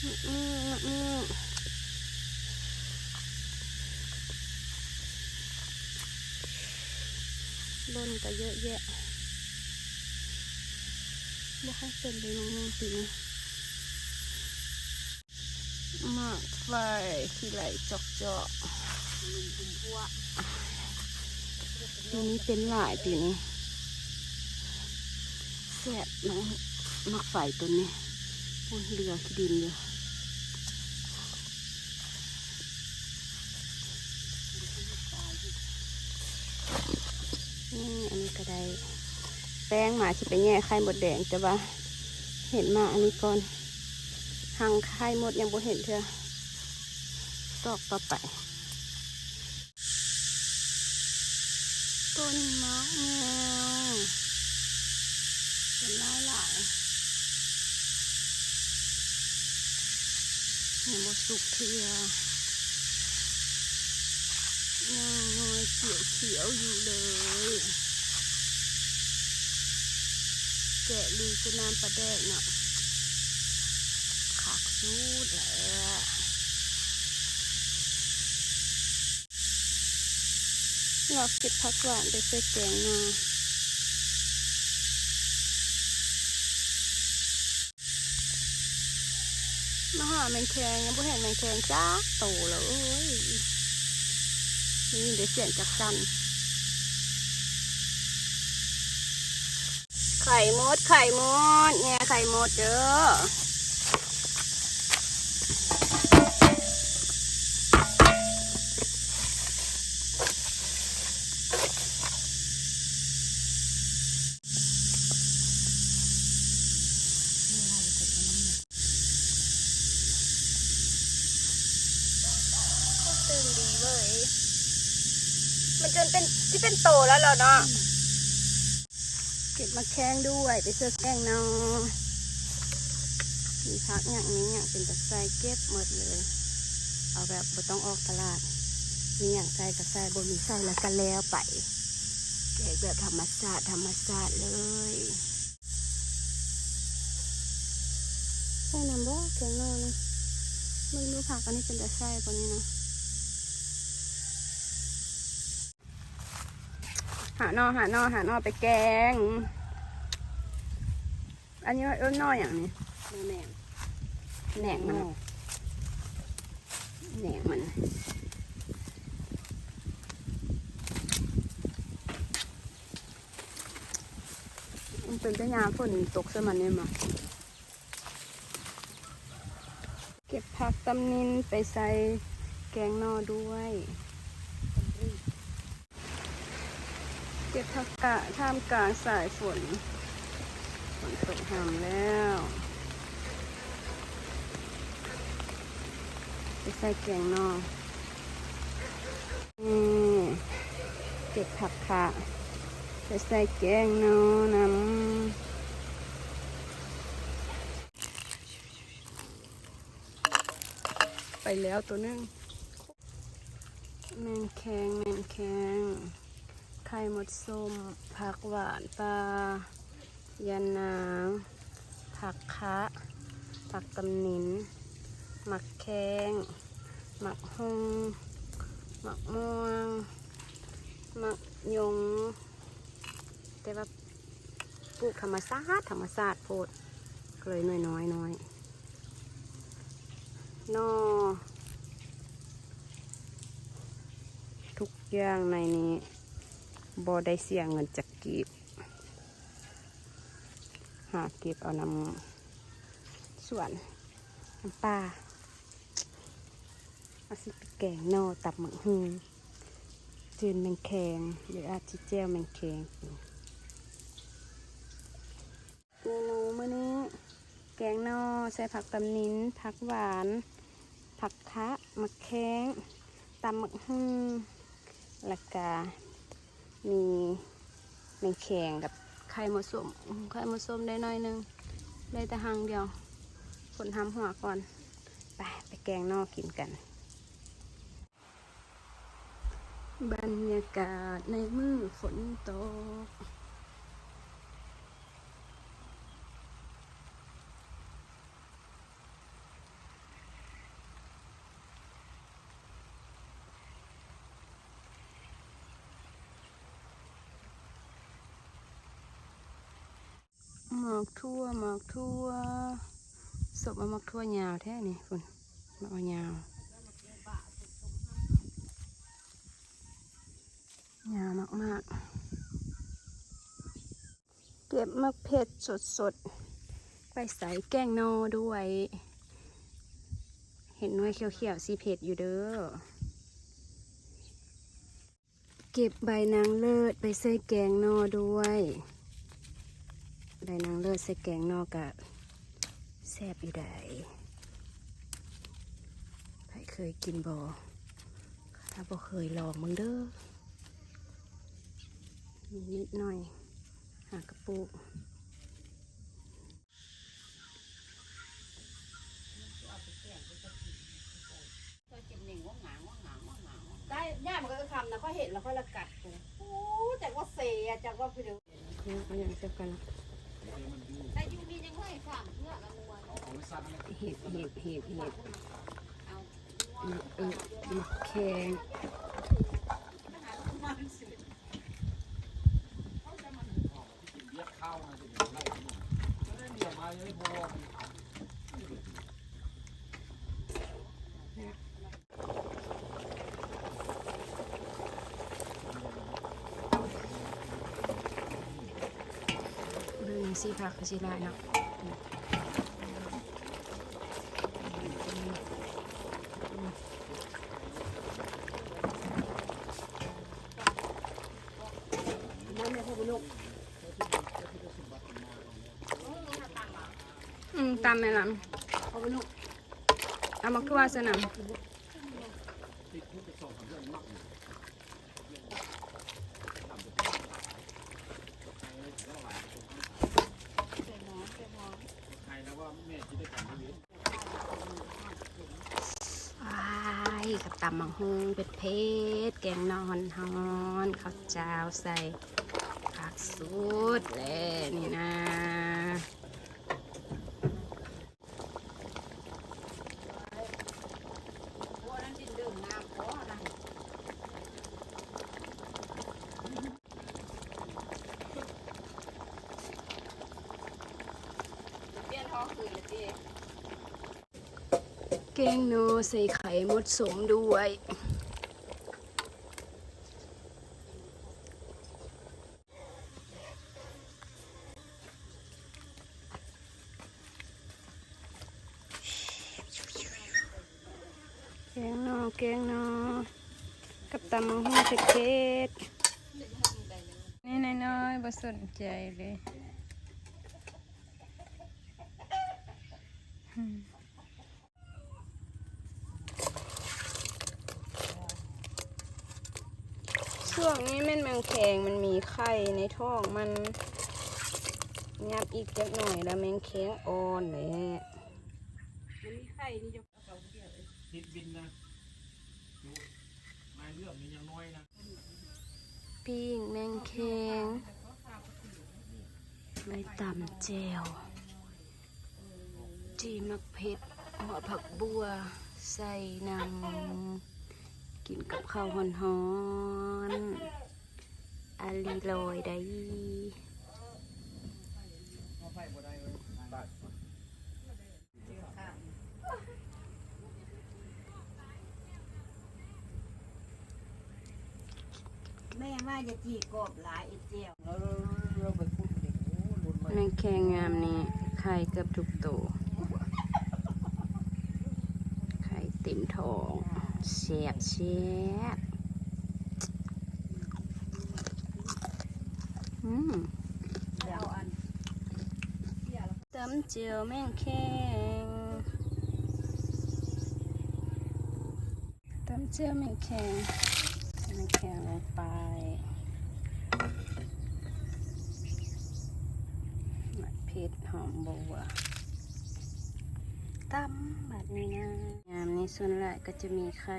ອືມ ໝາກມີ້ ຫຼົ່ນກໍເຍອະແຍະ ບໍ່ຄ່ອຍເປັນເລີຍ ໝາກມີ້ປີນີ້. ໝາກໄຟ ຂີ້ໄຫຼຈອກໆ ປີນີ້ເປັນຫຼາຍ ປີນີ້ແຊບນະ ໝາກໄຟຕົ້ນນີ້. ໂອ້ຍ ເຫຼືອຂີ້ດິນຢູ່. ນີ້ ອັນນີ້ກໍໄດ້ແປ້ງມາ ຊິໄປແຫຍ່ໄຂ່ມົດແດງ ແຕ່ວ່າເຫັນມາອັນນີ້ກ່ອນ ຮັງໄຂ່ມົດຍັງບໍ່ເຫັນເທື່ອ. ຊອກຕໍ່ໄປ ຕົ້ນໝາກແງວ ເປັນຫຼາຍໆ ຍັງບໍ່ສຸກເທື່ອ ຍັງນ້ອຍຂຽວໆຢູ່ເລີຍ. ແກະລີໃສ່ນ້ຳປາແດກເນາະ ຄັກສຸດແຫຼະ. ລອກເກັບຜັກຫວານໄປໃສ່ແກງໜໍ່. ມາຫາແມງແຄງ ຍັງບໍ່ເຫັນແມງແຄງຈັກໂຕເລີຍ. ໄດ້ຍິນແຕ່ສຽງຈັກສັ່ນ. ໄຂ່ມົດ ໄຂ່ມົດ ແຫຍ່ໄຂ່ມົດເດີ. ໂອ້ ຕື່ນດີເວີຍ ມັນຈົນເປັນ ຊິເປັນໂຕແລ້ວເນາະ. ເກັບໝາກແຄງດ້ວຍ ໄປເສີບແກງໜໍ່. ມີຜັກຫຍັງ ມີຫຍັງເປັນຕາໃສ່ ເກັບໝົດເລີຍ ເອົາແບບບໍ່ຕ້ອງອອກຕະຫຼາດ ມີຫຍັງໃສ່ກໍໃສ່ ບໍ່ມີໃສ່ແລ້ວກໍແລ້ວໄປ. ແກງແບບທຳມະຊາດ ທຳມະຊາດເລີຍ. ໃສ່ນຳບໍ່ແກງໜໍ່ນີ້? ເບິ່ງດູ ຜັກອັນນີ້ເປັນຕາໃສ່ບໍ່ນີ້ນະ. ຫາໜໍ່ ຫາໜໍ່ ຫາໜໍ່ໄປແກງ. ອັນນີ້ເອີ້ນໜໍ່ຫຍັງນີ້? ໜໍ່ແໜງ ແໜງມັນ ແໜງມັນ ມັນເປັນແຕ່ຍາມຝົນຕົກໃສ່ມັນນີ້ມາ. ເກັບຜັກຕຳນິນໄປໃສ່ແກງໜໍ່ດ້ວຍ. ເກັບຜັກກາດທ່າມກາງສາຍຝົນ. ຝົນຕົກຫ້ຳແລ້ວ ໄປໃສ່ແກງໜໍ່. ນີ້ ເກັບຜັກຄະ ໄປໃສ່ແກງໜໍ່ນຳ. ໄປແລ້ວໂຕໜຶ່ງ. ແມງແຄງ ແມງແຄງ ໄຂ່ມົດສົ້ມ ຜັກຫວານປ່າ ຍານາງ ຜັກຄະ ຜັກຕຳນິນ ໝາກແຄງ ໝາກຫຸ່ງ ໝາກມ່ວງ ໝາກຍົງ ແຕ່ວ່າປູກທຳມະຊາດ ທຳມະຊາດໂພດ ກໍເລີຍໜ້ອຍໆ ໜ້ອຍ. ໜໍ່ ທຸກຢ່າງໃນນີ້ບໍ່ໄດ້ເສຍເງິນຈັກກີບ ຫາເກັບເອົານຳສວນ ນຳປ່າ. ເຮົາຊິໄປແກງໜໍ່ ຕຳໝາກຫຸ່ງ ຈືນແມງແຄງ ຫຼືອາດຊິແຈ່ວແມງແຄງ. ເມນູມື້ນີ້ ແກງໜໍ່ໃສ່ຜັກຕຳນິນ ຜັກຫວານ ຜັກຄະ ໝາກແຄງ ຕຳໝາກຫຸ່ງ ແລ້ວກະມີແມງແຄງກັບໄຂ່ມົດສົ້ມ. ໄຂ່ມົດສົ້ມໄດ້ໜ້ອຍໜຶ່ງ ໄດ້ແຕ່ຫາງດຽວ ຝົນຫ້ຳຫົວກ່ອນ. ໄປ ໄປແກງໜໍ່ກິນກັນ. ບັນຍາກາດໃນມື້ຝົນຕົກ. ໝາກຖົ່ວ ໝາກຖົ່ວ ສົມເອົາໝາກຖົ່ວຍາວແທ້ນີ້ ພຸ້ນ ໝາກເອົາຍາວ ຍາວມາກໆ. ເກັບໝາກເຜັດສົດໆ ໄປໃສ່ແກງໜໍ່ດ້ວຍ ເຫັນໜ່ວຍຂຽວໆ ຊິເຜັດຢູ່ເດີ້. ເກັບໃບນາງເລີດໄປໃສ່ແກງໜໍ່ດ້ວຍ ໃບນາງເລີດໃສ່ແກງໜໍ່ກະແຊບຢູ່ໃດ໋ ໃຜເຄີຍກິນບໍ່? ຖ້າບໍ່ເຄີຍລອງເບິ່ງເດີ້ ມີນິດໜ້ອຍ ຫາກະປຸກ. ໄດ້ ຍາມມັນກໍເອີຄຳນະ ຂ້ອຍເຫັນແລ້ວຂ້ອຍລະກັດ ໂອ້ ຈັກວ່າເຊ ຈັກວ່າ ເອົາຫຍັງໃສ່ກັນລະ ແຕ່ຢູ່ນີ້ຍັງໄວ້ສາມເທື່ອລະ ເຫັດ ເຫັດ ເຫັດ ເຫັດ ເອົາ ໝາກເອີ ໝາກແຄງ. ເບິ່ງຊິ ຜັກຄືຊິຫຼາຍເນາະ. ອືມ ຕຳແມ່ນລະ ເອົາໝາກຖົ່ວໃສ່ນຳ. ອ້າຍ ກັບຕຳບັກຫຸ່ງເຜັດໆ ແກງໜໍ່ຮ້ອນໆ ເຂົ້າຈ້າວໃສ່ ຄັກສຸດແຫຼະນີ້ນະ. ແກງໜໍ່ໃສ່ໄຂ່ມົດສົ້ມດ້ວຍ. ແກງໜໍ່ ແກງໜໍ່ ກັບຕຳບັກຫຸ່ງເຜັດໆ ນີ້ນ້ອຍໆ ບໍ່ສົນໃຈເລີຍ. ຊ່ວງນີ້ແມ່ນແມງແຄງມັນມີໄຂ່ໃນທ້ອງມັນ ຫຍັບອີກຈັກໜ້ອຍລະແມງແຄງອ່ອນແຫຼະ ມັນມີໄຂ່ນີ້ຢູ່. ຕິດບິນນະ ຢູ່ນາຍເລື່ອງນີ້ຍັງນ້ອຍນະ. ປີ້ງແມງແຄງ ໄວ້ຕຳແຈ່ວ ຈີ່ໝາກເຜັດ ຫົວຜັກບົ່ວໃສ່ນຳ ກິນກັບເຂົ້າຮ້ອນໆ ອະລີລອຍໄດ໋. ແມ່ວ່າຢ່າຈີ່ກອບຫຼາຍ ເອັດແຈ່ວ. ແມງແຄງຍາມນີ້ໄຂ່ເກືອບທຸກໂຕ ໄຂ່ເຕັມທ້ອງ ແຊບໆ. ອືມ ຕຳແຈ່ວແມງແຄງ ຕຳແຈ່ວແມງແຄງ ແມງແຄງລົງໄປ ໝາກເຜັດ ຫອມບົ່ວ ຕຳບາດນີ້ນະ. ຍາມນີ້ສ່ວນຫຼາຍກໍຈະມີໄຂ່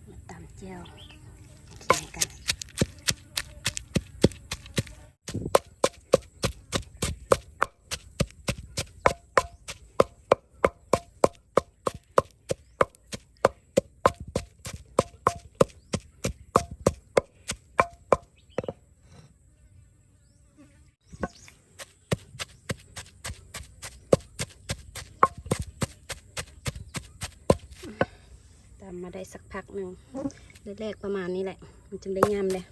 ມາຕຳແຈ່ວກິນກັນ. ເ ມາໄດ້ສັກພັກໜຶ່ງ ແລກໆປະມານນີ້ແຫຼະ ມັນຈຶ່ງໄດ້ຍຳເດ້.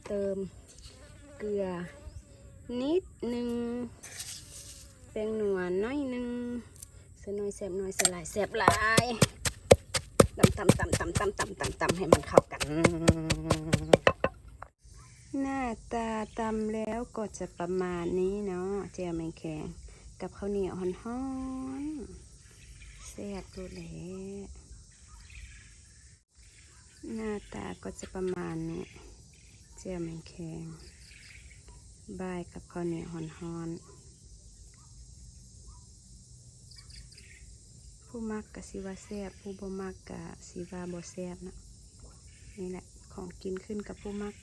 ເຕີມເກືອນິດໜຶ່ງ ແປ້ງນົວໜ້ອຍໜຶ່ງ ໃສ່ໜ້ອຍແຊບໜ້ອຍ ໃສ່ຫຼາຍແຊບຫຼາຍ ຕຳໆໆໆໆ ໃຫ້ມັນເຂົ້າກັນ. ໜ້າຕາຕຳແລ້ວກໍຈະປະມານນີ້ເນາະ ແຈ່ວແມງແຄງກັບເຂົ້າໜຽວຮ້ອນໆ ແຊບໂລດແຫຼະ. ໜ້າຕາກໍຈະປະມານນີ້ ແຈ່ວແມງແຄງ ບາຍກັບເຂົ້າໜຽວຮ້ອນໆ. ຜູ້ມັກກະຊິວ່າແຊບ ຜູ້ບໍ່ມັກກະຊິວ່າບໍ່ແຊບເນາະ. ນີ້ແຫຼະ ຂອງກິນຂຶ້ນກັບຜູ້ມັກ.